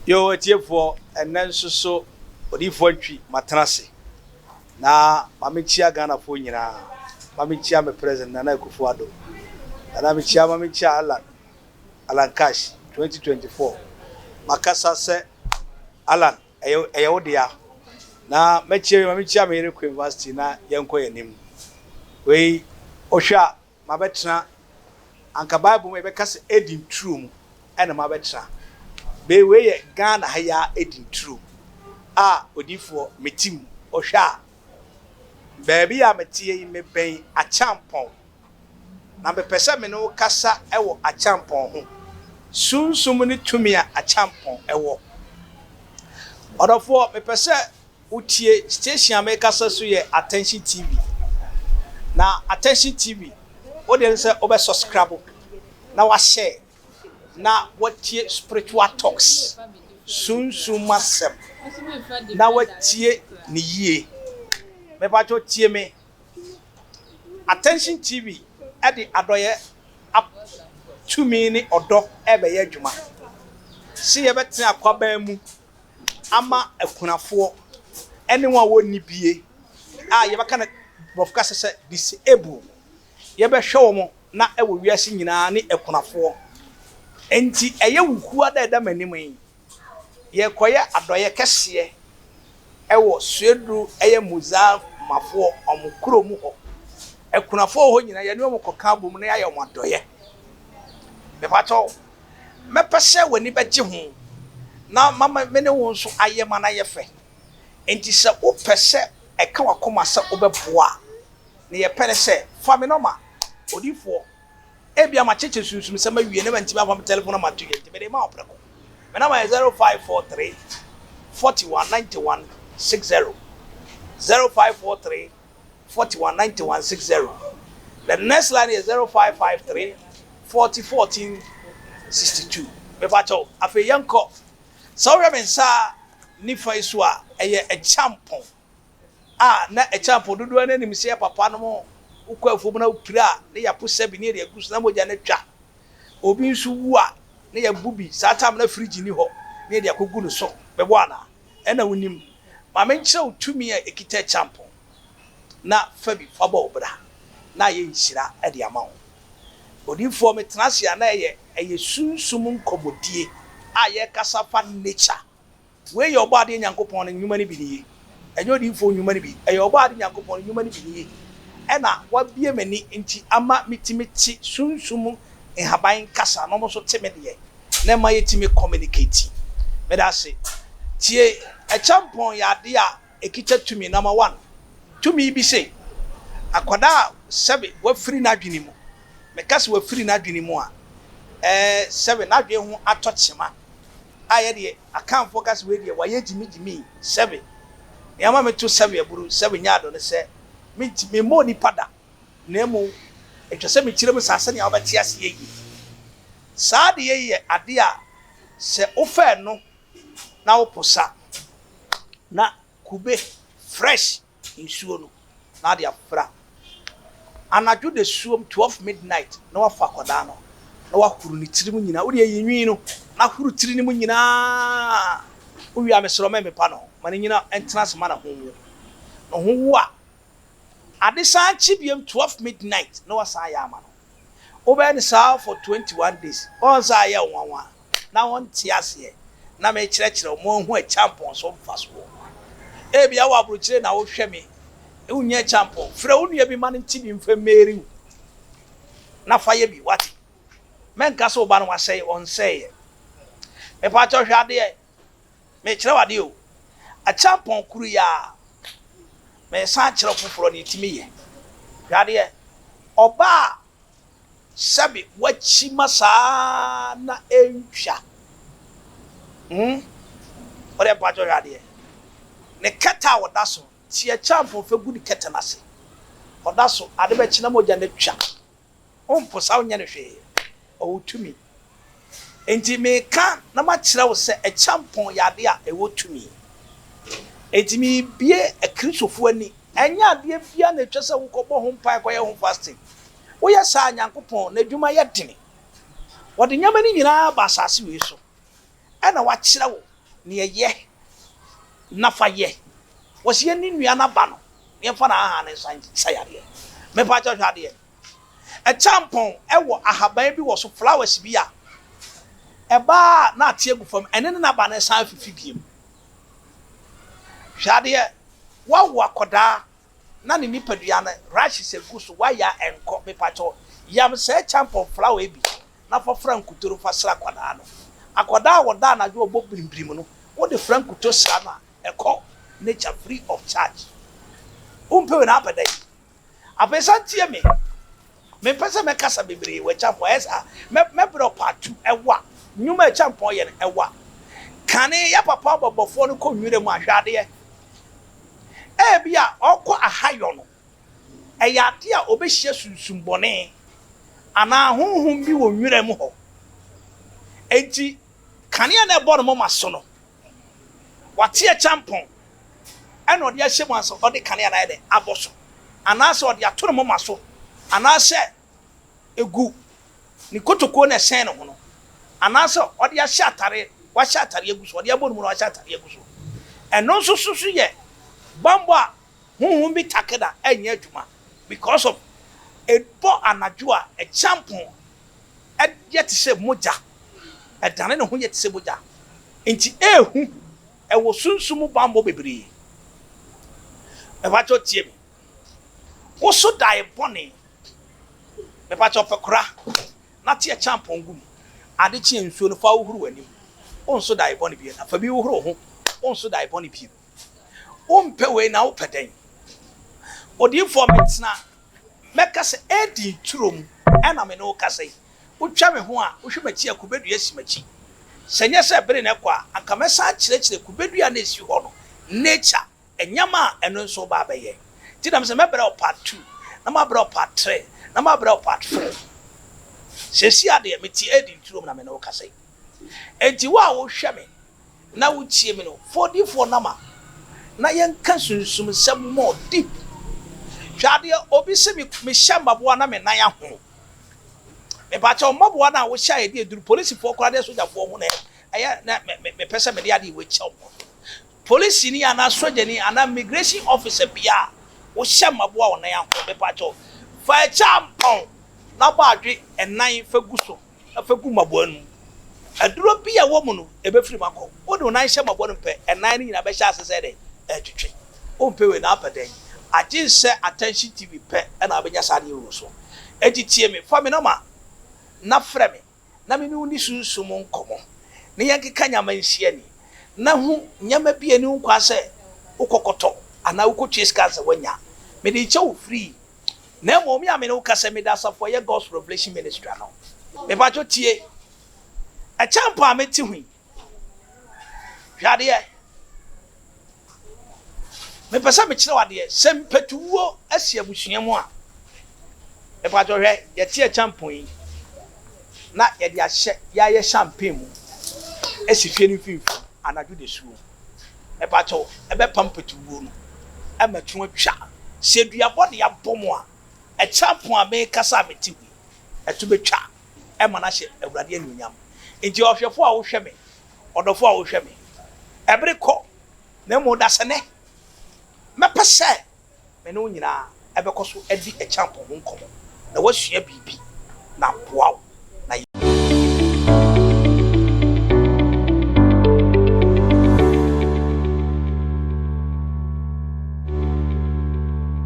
Yoo atiefoɔ, ɛnnɛ nso so Odiyifoɔ Antwi matena ase na ma menkyia Ghanafoɔ nyinaa, ma menkyia me President Nana Akufo Addo, Nana mekyia ma menkyia Allan, Allan Cash 2024, makasa sɛ Allan ɛyɛ ɛyɛ wo dea, na mɛkyia wie ma menkyia me yere Queen Vasti na yɛnkɔ yɛn anim. Wei wohwɛ a Mabɛtena, anka Bible mu yɛbɛka sɛ Eden turo mu na mabɛtena. Bee wei yɛ Ghana ha yi ara Eden turo a odiyifoɔ mete mu. Wohwɛ a, baabi a meteɛ yi mebɛn Akyampɔn. Na mepɛ sɛ me ne wo kasa wɔ Akyampɔn ho. Sunsum ne tumi a Akyampɔn wɔ. Ɔdɔfoɔ, mepɛ sɛ Wotie station a mekasa so yɛ Attention TV. Na Attention TV, wo deɛ ne sɛ wobɛ subscribe na wa share na watie spiritual talks, sunsum asɛm, na watie ne yie. Mepakyɛw tie me. Attention TV de adɔyɛ ap tumi ne ɔdɔ ɛbɛyɛ adwuma. Se yɛbɛtena akwaban mu ama akunafoɔ ne wɔn a wɔnni bie a yɛbɛka no borɔfo kasa sɛ disable. Yɛbɛhwɛ wɔn na wɔ wiase nyinaa ne akunafoɔ. Enti ɛyɛ wo kuo ada ɛda m'anim yi, yɛrekɔyɛ adɔeɛ kɛseɛ wɔ Sueduru ɛyɛ Mozammafoɔ wɔn kuro mu hɔ. Akunafoɔ wɔ hɔ nyinaa yɛne wɔn kɔka abom na yɛayɛ wɔn adɔeɛ. Mepakyɛw, Mɛpɛ sɛ w'ani bɛgye ho na mama me ne wo nso ayɛ ma no ayɛ fɛ. Enti sɛ wopɛ sɛ ɛka w'akoma sɛ wobɛboa a, nea yɛpɛ ne sɛ, fa me nɔma, Odiyifoɔ. Ebia makyekyɛ sunsumsɛm awie na mantumi amfa me tɛlɛfon nɔma anto dwa nti mede rema wo prɛko. Me nɔma yɛ 0543 41 91 60, 0543 41 91 60. The next line yɛ 0553 40 14 62. Mepakyɛw, afei yɛnkɔ. Sɛ wohwɛ me nsa nifa yi so a, ɛyɛ ɛkyampɔn a na ɛkyampɔn dodoɔ no anim sɛ yɛ papa nom wokɔ afuom na wopira a na yɛapo sɛbi ne yɛde agu so na mogya no atwa. Obi nso wu a na yɛabu bi, saa time na fridge nni hɔ na yɛde akɔgu no so. Bɛbɔ anaa? Ɛna wonim. Ma menkyerɛ wo tumi a ɛkita kyampɔn na fa bi fa bɔ wo bra na ayɛ nhyira de ama wo. Odiyifoɔ metena ase a na ɛyɛ ɛyɛ sunsum nkɔmmɔdie a yɛkasa fa nature. Wei yɛ Ɔbɔadeɛ Nyankopɔn no nnwuma no bi nie. Ɛnyɛ odiyifoɔ nnwuma no bi, ɛyɛ Ɔbɔade Nyankopɔn no nnwuma no bi nie. Ɛna wabue m'ani nti ama metumi te sunsum nhaban kasa na wɔn nso te me deɛ. na ɛma yɛtumi communicate. Meda ase. Tie, Ɛkyɛmpɔn yɛ adeɛ a ɛkita tumi, number one, tumi bi se, akwadaa a sɛbe wafiri n'adwene mu, meka sɛ wafiri n'adwene mu a, ɛɛ sɛbe n'adwene ho atɔ kyema, a yɛdeɛ Akanfoɔ ka sɛ wei deɛ wayɛ gyimigyimi, sɛbe. Nea ama meto sɛbe aburu, sɛbe nyɛ adɔ ne sɛ, menti, memmɔɔ nipa da. Na mmom ɛtwa sɛ mekyerɛ mu saa sɛnea wobɛte aseɛ yie. Saa adeyɛ yi yɛ adeɛ a sɛ wofa ɛno na woposa na kube fresh nsuo no na ade afra anadwo dasuom 12 midnight na wafa akwadaa no na wahoro ne tirim nyinaa. Wode ayi nwi no na horo tiri no mu nyinaa. Wowie a mesrɛ wo mɛmpepa ne ho. Ma no nyina ntena ase ma ne ho nwo. Ne ho wo a Ade san kye biom 12 midnight na wasan ayɛ ama no. Wobɛyɛ no saa for 21 days. Wɔn sɛ ayɛ wo nwanwa na wɔnte aseɛ na mekyerɛkyerɛ wo ma wɔahu akyampɔn so mfasoɔ. Ebia wɔ abrokyire na wohwɛ me, wonnya akyampɔn. Frɛ wo nua bi ma no nte bi mfa mmeri wo na fa yɛ bi, wate? Mɛnka sɛ wo ba no wasɛe, ɔnsɛeɛ. Mepaakyɛw hwɛ adeɛ. Mekyerɛ wo adeɛ o, akyampɔn koro yi ara, meresan akyerɛ wo foforɔ deɛ ɛtumi yɛ. Hwɛ adeɛ, ɔbaa a sɛbe wakyi ma saa na ɛntwa, hmm, wodeɛ mpakyɛ hwɛ adeɛ, ne kɛtɛ a ɔda so, te akyampɔn fa gu ne kɛtɛ no ase, ɔda so, ade bɛkye na mogya no atwa. Womposa wonyɛ no hwee. Ɔwɔ tumi. Enti meka na makyerɛ wo sɛ akyampɔn yɛ ade a ɛwɔ tumi. Enti merebue Akristofo ani. Ɛnyɛ adeɛ biara na ɛtwa sɛ wokɔbɔ ho mpae kɔyɛ ho fasting. Woyɛ saa a, Nyankopɔn n'adwuma yɛ dene. Ɔde nneɛma no nyinaa ba asase wei so ɛna wakyerɛ wo. Nea ɛyɛ na fa yɛ. Wɔsi yɛnni nnua no aba no na yɛmfa n'ahahan no nsa nsa yareɛ. Mepakyɛw hwɛ adeɛ. Ɛkyampɔn wɔ ahaban bi wɔ so, flowers bi a ɛba a na ate agu fam, ɛne ne n'aba no san fifi biem. Hwɛ adeɛ, woawo akɔdaa na ne nipadua no rashes agu so, woayɛ a ɛnkɔ. Mepakyɛw, yam saa kyampɔn flower yi bi na fa fra nkuto no fa sra akwadaa no. Akwadaa a ɔda anadwo a ɔbɔ birimbirim no, wode fra nkuto sra no a, ɛkɔ nature free of charge. Wompɛ wei na apɛ dɛn? Afei san tie me. Mempɛ sɛ mɛkasa bebree wɔ Acheampong, ɛyɛ saa mɛ mɛbrɛ part two. Ɛwa, nnwuma a Acheampong yɛ no, ɛwa. Kane yɛ papa abɔbɔfoɔ no kɔ nwura mu a, hwɛ adeɛ. Ebia ɔkɔ ahayɔ no, ɛyɛ ade a obehyia sunsum bɔne anaa honhom bi wɔ nwura mu hɔ. Enti, kanea no a ɛbɔ ne moma so no, wate akyampɔn ɛna ɔde ahyɛ mu ansa ɔde kanea no ayɛ dɛ abɔ so, anaasɛ ɔde ato ne moma so, anaasɛ egu ne kotokuo na ɛsɛn ne ho no, anaasɛ ɔde ahyɛ atare, wahyɛ atare agu so, ɔde abɔ ne mu na wahyɛ atare agu so. Ɛno nso so so yɛ bambɔ a honhom bi take da ɛnyɛ adwuma because of ɛbɔ anadwo a ɛkyampɔn ɛyɛ te sɛ mogya, ɛdane ne ho yɛ te sɛ mogya, nti ehu ɛwɔ sunsum bambɔ bebree. Ɛfakyɛw tie mi, woso dae bɔne, mepakyɛw pɛ kora na te ɛkyampɔn gu mu. Ade kye nsuo no fa wohoro w'anim, wonso dae bɔne bio, na fa bi wohoro ho, wonso dae bɔne bio. Wompɛ wei na wopɛ dɛn? Odiyifoɔ metena mɛka sɛ Eden turo mu ɛna me ne wo kasa yi. Wotwa me ho a, wohwɛ m'akyi a, kubedua si m'akyi. Sɛ nyɛ sɛ bere na ɛkɔ a, anka mɛsan akyerɛkyerɛ kubedua na esi hɔ no nature, nneɛma a ɛno nso ba abɛyɛ. Nti nam sɛ mɛbrɛ wo part two, na mabrɛ wo part three, na mabrɛ wo part four. Seesei adeɛ, mete Eden turo mu na me ne wo kasa yi. Enti wo a wohwɛ me na wotie me no, fa odiyifoɔ nama na yɛnka sunsumsɛm more deep. Hwɛ adeɛ, obi sɛ me mehyɛ mmaboa na me nan aho. Mepakyɛw, mmaboa no a wohyɛ a yɛde aduru polisifoɔ koraa ne asogyafoɔ ho na ɛyɛ na mepɛ sɛ mede adeɛ wei kyɛw mo. Polisini anaa sogyani anaa immigration officer bi a wohyɛ mmaboa wɔ nan aho, mepakyɛw, fa ɛkyɛ ampɔn na bɔ adwe ɛnan fa gu so na fa gu mmaboa no mu. Aduro bi a ɛwɔ mu no, ɛbɛfiri mu akɔ. Wode wo nan hyɛ mmaboa no mu pɛ, ɛnan no nyinaa bɛhyɛ ase sɛ dɛn? Ɛretwetwe. Wompɛ wei na apɛ dɛn? Agye sɛ Attention TV pɛ na wobɛnya saa adeɛ wei wɔ so. Enti tie me, fa me nɔma na frɛ me na me ne wo nni sunsum nkɔmmɔ na yɛnkeka nneɛma nsi ani na hu nneɛma bi a ɛni ho kwan sɛ wokɔkɔtɔ anaa wokɔtua sika ansa woanya. Mede rekyɛ wo free. Na mmom me a me ne wo kasa yi, meda asafo a ɛyɛ God's Revelation Ministry ano. Mepakyɛw tie. Ɛkyɛ mpo a mete ho yi. Hwɛ adeɛ. Mepɛ sɛ mekyerɛ wo adeɛ. Sɛ mpatuwuo asi abusua mu a, mepakyɛw hwɛ, yɛte ɛkyampɔn yi na yɛde ahyɛ yɛayɛ champagne mu asi fie no mfimfini anadwo dasuo. Mepakyɛw, ɛbɛpam mpatuwuo no ma tu atwa. Sɛ duabɔ de abɔ mo a, ɛkyampɔn a mekasa a mete ho yi, ɛto bɛtwa ma no ahyɛ Awurade anuonyam. Enti ɔhwɛfo a wohwɛ me, ɔdɔfo a wohwɛ me, ɛbere kɔ, na mmom dasani, mɛpɛ sɛ me ne wo nyinaa ɛbɛkɔ so adi ɛkyampɔn ho nkɔmmɔ na woasua biribi na aboa wo.